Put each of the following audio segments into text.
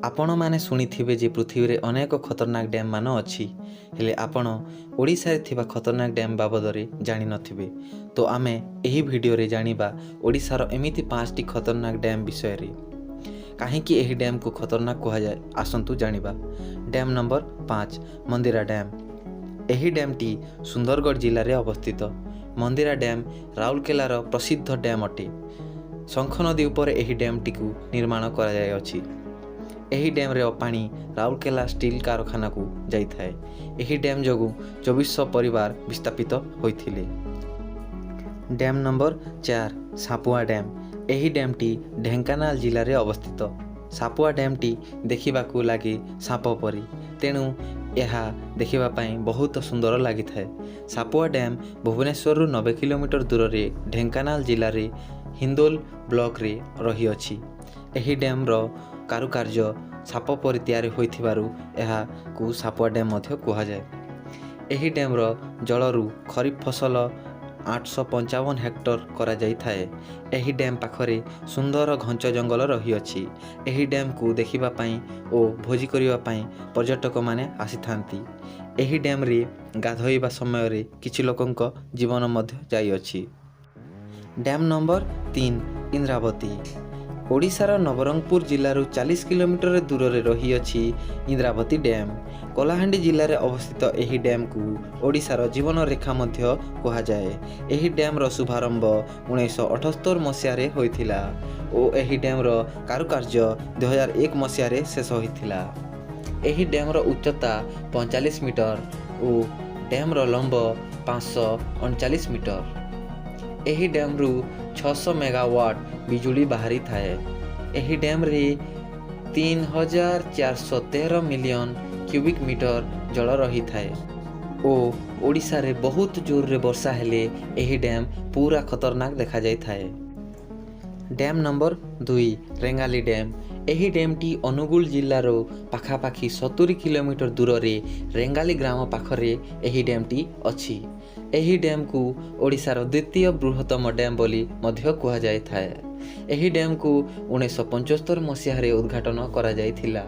ଆପଣମାନେ ଶୁଣିଥିବେ ଯେ ପୃଥିବୀରେ ଅନେକ ଖତରନାକ ଡ୍ୟାମ୍ ମାନ ଅଛି। ହେଲେ ଆପଣ ଓଡ଼ିଶାରେ ଥିବା ଖତରନାକ ଡ୍ୟାମ୍ ବାବଦରେ ଜାଣିନଥିବେ। ତ ଆମେ ଏହି ଭିଡ଼ିଓରେ ଜାଣିବା ଓଡ଼ିଶାର ଏମିତି ପାଞ୍ଚଟି ଖତରନାକ ଡ୍ୟାମ୍ ବିଷୟରେ। କାହିଁକି ଏହି ଡ୍ୟାମ୍କୁ ଖତରନାକ କୁହାଯାଏ, ଆସନ୍ତୁ ଜାଣିବା। Dam number 5, Mandira dam. ଏହି ଡ୍ୟାମ୍ଟି ସୁନ୍ଦରଗଡ଼ ଜିଲ୍ଲାରେ ଅବସ୍ଥିତ। ମନ୍ଦିରା ଡ୍ୟାମ୍ ରାଉରକେଲାର ପ୍ରସିଦ୍ଧ ଡ୍ୟାମ୍ ଅଟେ। ଶଙ୍ଖ ନଦୀ ଉପରେ ଏହି ଡ୍ୟାମ୍ଟିକୁ ନିର୍ମାଣ କରାଯାଇଅଛି। ଏହି ଡ୍ୟାମ୍ର ପାଣି ରାଉରକେଲା ଷ୍ଟିଲ୍ କାରଖାନାକୁ ଯାଇଥାଏ। ଏହି ଡ୍ୟାମ୍ ଯୋଗୁଁ 2400 ପରିବାର ବିସ୍ଥାପିତ ହୋଇଥିଲେ। Dam number 4, Sapua dam. ଏହି ଡ୍ୟାମ୍ଟି ଢେଙ୍କାନାଳ ଜିଲ୍ଲାରେ ଅବସ୍ଥିତ। ସାପୁଆ ଡ୍ୟାମ୍ଟି ଦେଖିବାକୁ ଲାଗେ ସାପ ପରି, ତେଣୁ ଏହା ଦେଖିବା ପାଇଁ ବହୁତ ସୁନ୍ଦର ଲାଗିଥାଏ। ସାପୁଆ ଡ୍ୟାମ୍ ଭୁବନେଶ୍ୱରରୁ 90 କିଲୋମିଟର ଦୂରରେ ଢେଙ୍କାନାଳ ଜିଲ୍ଲାରେ ହିନ୍ଦୋଲ ବ୍ଲକରେ ରହିଅଛି। ଏହି ଡ୍ୟାମ୍ର କାରୁକାର୍ଯ୍ୟ ସାପ ପରି ତିଆରି ହୋଇଥିବାରୁ ଏହାକୁ ସାପୁଆ ଡ୍ୟାମ୍ ମଧ୍ୟ କୁହାଯାଏ। ଏହି ଡ୍ୟାମ୍ର ଜଳରୁ ଖରିଫ ଫସଲ 855 ହେକ୍ଟର କରାଯାଇଥାଏ। ଏହି ଡ୍ୟାମ୍ ପାଖରେ ସୁନ୍ଦର ଘଞ୍ଚ ଜଙ୍ଗଲ ରହିଅଛି। ଏହି ଡ୍ୟାମ୍କୁ ଦେଖିବା ପାଇଁ ଓ ଭୋଜି କରିବା ପାଇଁ ପର୍ଯ୍ୟଟକମାନେ ଆସିଥାନ୍ତି। ଏହି ଡ୍ୟାମ୍ରେ ଗାଧୋଇବା ସମୟରେ କିଛି ଲୋକଙ୍କ ଜୀବନ ମଧ୍ୟ ଯାଇଅଛି। Dam number 3, Indravati. ଓଡ଼ିଶାର ନବରଙ୍ଗପୁର ଜିଲ୍ଲାରୁ 40 କିଲୋମିଟର ଦୂରରେ ରହିଅଛି ଇନ୍ଦ୍ରାବତୀ ଡ୍ୟାମ୍। କଳାହାଣ୍ଡି ଜିଲ୍ଲାରେ ଅବସ୍ଥିତ ଏହି ଡ୍ୟାମ୍କୁ ଓଡ଼ିଶାର ଜୀବନରେଖା ମଧ୍ୟ କୁହାଯାଏ। ଏହି ଡ୍ୟାମ୍ର ଶୁଭାରମ୍ଭ 1978 ମସିହାରେ ହୋଇଥିଲା ଓ ଏହି ଡ୍ୟାମ୍ର କାରୁକାର୍ଯ୍ୟ 2001 ମସିହାରେ ଶେଷ ହୋଇଥିଲା। ଏହି ଡ୍ୟାମ୍ର ଉଚ୍ଚତା 45 ମିଟର ଓ ଡ୍ୟାମ୍ର ଲମ୍ବ 539 ମିଟର। ଏହି ଡ୍ୟାମ୍ରୁ 600 ମେଗାୱାଟ୍ ବିଜୁଳି ବାହାରିଥାଏ। ଏହି ଡ୍ୟାମ୍ରେ 3413 ମିଲିୟନ କ୍ୟୁବିକ୍ ମିଟର ଜଳ ରହିଥାଏ ଓ ଓଡ଼ିଶାରେ ବହୁତ ଜୋରରେ ବର୍ଷା ହେଲେ ଏହି ଡ୍ୟାମ୍ ପୁରା ଖତରନାକ ଦେଖାଯାଇଥାଏ। Dam number 2, Rengali dam. ଏହି ଡ୍ୟାମ୍ଟି ଅନୁଗୁଳ ଜିଲ୍ଲାର ପାଖାପାଖି 70 କିଲୋମିଟର ଦୂରରେ ରେଙ୍ଗାଲି ଗ୍ରାମ ପାଖରେ ଏହି ଡ୍ୟାମ୍ଟି ଅଛି। ଏହି ଡ୍ୟାମ୍କୁ ଓଡ଼ିଶାର ଦ୍ୱିତୀୟ ବୃହତ୍ତମ ଡ୍ୟାମ୍ ବୋଲି ମଧ୍ୟ କୁହାଯାଇଥାଏ। ଏହି ଡ୍ୟାମ୍କୁ 1975 ମସିହାରେ ଉଦ୍ଘାଟନ କରାଯାଇଥିଲା।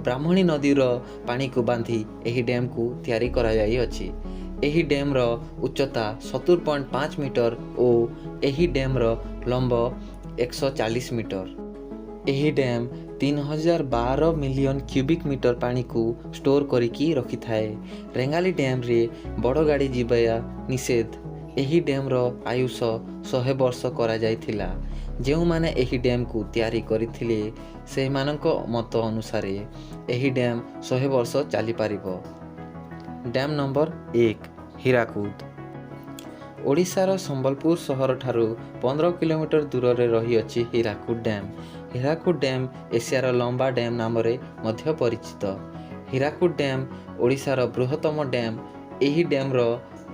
ବ୍ରାହ୍ମଣୀ ନଦୀର ପାଣିକୁ ବାନ୍ଧି ଏହି ଡ୍ୟାମ୍କୁ ତିଆରି କରାଯାଇଅଛି। ଏହି ଡ୍ୟାମ୍ର ଉଚ୍ଚତା 70.5 ମିଟର ଓ ଏହି ଡ୍ୟାମ୍ର ଲମ୍ବ 140 ମିଟର। ଏହି ଡ୍ୟାମ୍ 3012 ମିଲିୟନ କ୍ୟୁବିକ୍ ମିଟର ପାଣିକୁ ଷ୍ଟୋର କରିକି ରଖିଥାଏ। ରେଙ୍ଗାଲି ଡ୍ୟାମ୍ରେ ବଡ଼ ଗାଡ଼ି ଯିବା ନିଷେଧ। ଏହି ଡ୍ୟାମ୍ର ଆୟୁଷ 100 ବର୍ଷ କରାଯାଇଥିଲା। ଯେଉଁମାନେ ଏହି ଡ୍ୟାମ୍କୁ ତିଆରି କରିଥିଲେ, ସେମାନଙ୍କ ମତ ଅନୁସାରେ ଏହି ଡ୍ୟାମ୍ 100 ବର୍ଷ ଚାଲିପାରିବ। Dam number 1, Hirakud. ଓଡ଼ିଶାର ସମ୍ବଲପୁର ସହରଠାରୁ 15 କିଲୋମିଟର ଦୂରରେ ରହିଅଛି ହୀରାକୁଦ ଡ୍ୟାମ୍। ହୀରାକୁଦ ଡ୍ୟାମ୍ ଏସିଆର ଲମ୍ବା ଡ୍ୟାମ୍ ନାମରେ ମଧ୍ୟ ପରିଚିତ। ହୀରାକୁଦ ଡ୍ୟାମ୍ ଓଡ଼ିଶାର ବୃହତ୍ତମ ଡ୍ୟାମ୍। ଏହି ଡ୍ୟାମ୍ର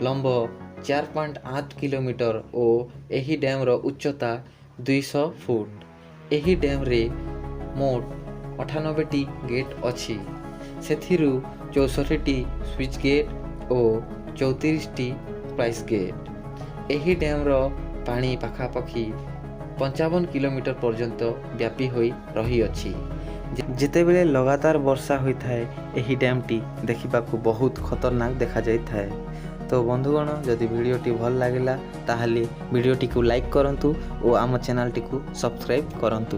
ଲମ୍ବ 4.8 କିଲୋମିଟର ଓ ଏହି ଡ୍ୟାମ୍ର ଉଚ୍ଚତା 200 ଫୁଟ। ଏହି ଡ୍ୟାମ୍ରେ ମୋଟ 98ଟି ଗେଟ୍ ଅଛି। ସେଥିରୁ 64ଟି ସ୍ଲୁଇସ୍ ଗେଟ୍ ଓ 34ଟି ସ୍ପ୍ଲାଇସ୍ ଗେଟ୍। ଏହି ଡ୍ୟାମ୍ର ପାଣି ପାଖାପାଖି 55 କିଲୋମିଟର ପର୍ଯ୍ୟନ୍ତ ବ୍ୟାପି ହୋଇ ରହିଅଛି। ଯେତେବେଳେ ଲଗାତାର ବର୍ଷା ହୋଇଥାଏ, ଏହି ଡ୍ୟାମ୍ଟି ଦେଖିବାକୁ ବହୁତ ଖତରନାକ ଦେଖାଯାଇଥାଏ। ତ ବନ୍ଧୁଗଣ, ଯଦି ଭିଡ଼ିଓଟି ଭଲ ଲାଗିଲା, ତାହେଲେ ଭିଡ଼ିଓଟିକୁ ଲାଇକ୍ କରନ୍ତୁ ଓ ଆମ ଚ୍ୟାନେଲଟିକୁ ସବସ୍କ୍ରାଇବ୍ କରନ୍ତୁ।